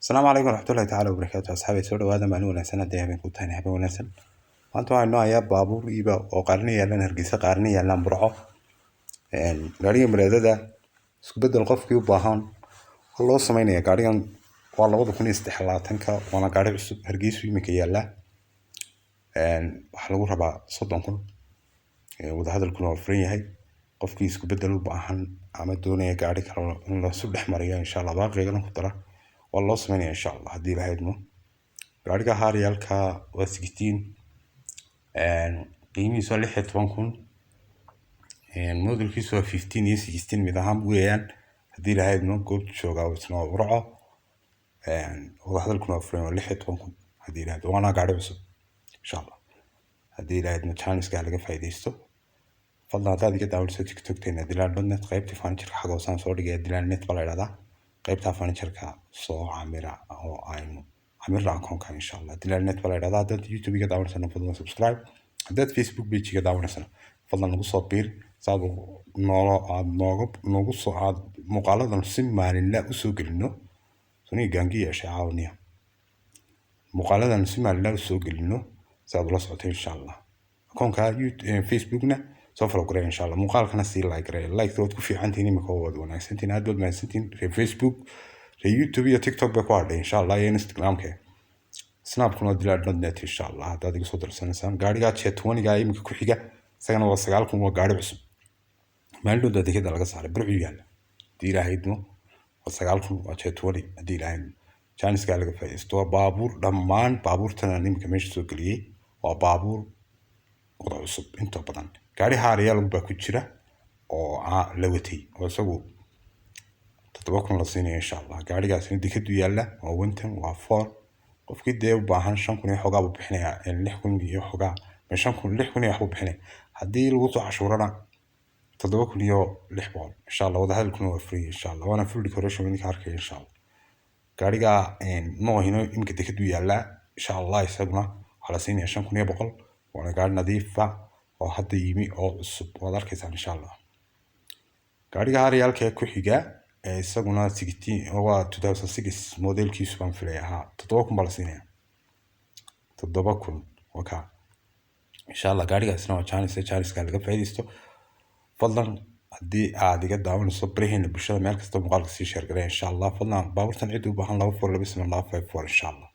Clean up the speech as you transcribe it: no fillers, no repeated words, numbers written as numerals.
Asalaamu calaykum waraxmatullahi tacaala wabarakaatu. Asxaabay, soo dhawaada. Maalin wanaagsan haddii habeen ku tahay, habeen wanaagsan. Maanta waxaa inoo hayaa baabuur iiba oo qaarna yaalaan Hargeysa, qaarna yaalaan Burco. Gaariga Prado-da isku bedel qofkii u baahan waa loo sameynaya. Gaarigan waa 2023-ka, waana gaari cusub. Hargeysu iminka yaalaa. Waxaa lagu rabaa 30,000, wadahadalkuna waa furan yahay. Qofkii isku bedel u baahan ama doonaya gaari kale in lasu dhex mariyo, insha Allah baaqigana ku dara, waa loo sameynaya insha Allah haddii Ilaahay idmo. Gaariga Harrier-ka waa 16, qiimihiisu waa 16,000, modelkiisu waa 15 iyo 16 mid ahaan weeyaan haddii Ilaahay idmo. Goobta joogaa isna waa Burco, wadahadalkuna waa furan, waa 16,000 haddii Ilaahay idmo, waana gaari cusub insha Allah haddii Ilaahay idmo. Chance-ka laga faa'iidaysto. Fadlan haddaad iga daawanayso TikTok-teena dilaal.net, qaybta furniture-ka xagga hoosaan soo dhigaya, Dilaal Net baa la yidhahdaa. Qaybta furniture-ka soo camira oo aynu camirna akoonka insha Allah. Dilaal Net baa la yidhahdaa. Haddaad YouTube iga daawanaysana, fadlan subscribe. Haddaad Facebook page iga daawanaysana, fadlan nagu soo biir saad noolo aad nooga noogu soo aad muuqaaladan si maalinla usoo gelino. Suniga gaangi yeeshay caawiniya muuqaaladan si maalinla usoo gelino si aad ula socoto insha Allah. Akoonka Facebookna soo follow garee insha Allah, muuqaalkana sii like garee. Like waad ku fiicantihiin imika, waad wanaagsantihiin, aad baad mahadsantihiin. Reer Facebook, reer YouTube iyo TikTok bay ku hadhay insha Allah, iyo Instagramka, Snapkuna waa dilaal.net insha Allah haddaad iga soo darsanaysaan. Gaariga J20-ga iminka ku xiga isagana waa 9,000, waa gaari cusub, maalin dhow dekeda laga saaray, Burcu yaalla haddii Ilaahay idmo. Waa 9,000, waa J20 haddii Ilaahay idmo. Chance-ka laga faa'iidaysto. Waa baabuur, dhammaan baabuurtan aan iminka meesha soo geliyey waa baabuur wada cusub inta badan. Gaari Harrier baa ku jira oo la watay oo isagu 7,000 la siinaya insha Allah. Gaarigaasina dekadu yaalla, waa winton, waa four. Qofkii dee u baahan 5,000 iyo xoogaa buu bixinayaa, 6,000 iyo xoogaa, 5,000, 6,000 iyo waxbuu bixinaya. Haddii lagu soo cashuurana 7,600 insha Allah. Wadahadalkuna waa free insha Allah, waana full decoration idinka arkaya insha Allah. Gaariga Noah-ino iminka dekadu yaallaa insha Allah, isaguna waxaa la siinaya 5,100, waana gaari nadiifa oo hadda yimi oo cusub, waad arkaysaan insha Allah. Gaariga Harrier-ka ku xiga isaguna 16, waa 2006 modelkiisu baan filaya ahaa. 7,000 baa la siinaya, 7,000 waa kaa insha Allah. Gaarigaasna waa chance, chance-ka laga faa'iidaysto. Fadlan haddii aad iga daawanayso baraheena bulshada meel kasta, muuqaalka sii share garee insha Allah. Fadlan baabuurtan cidii u baahan, 247 254 insha Allah.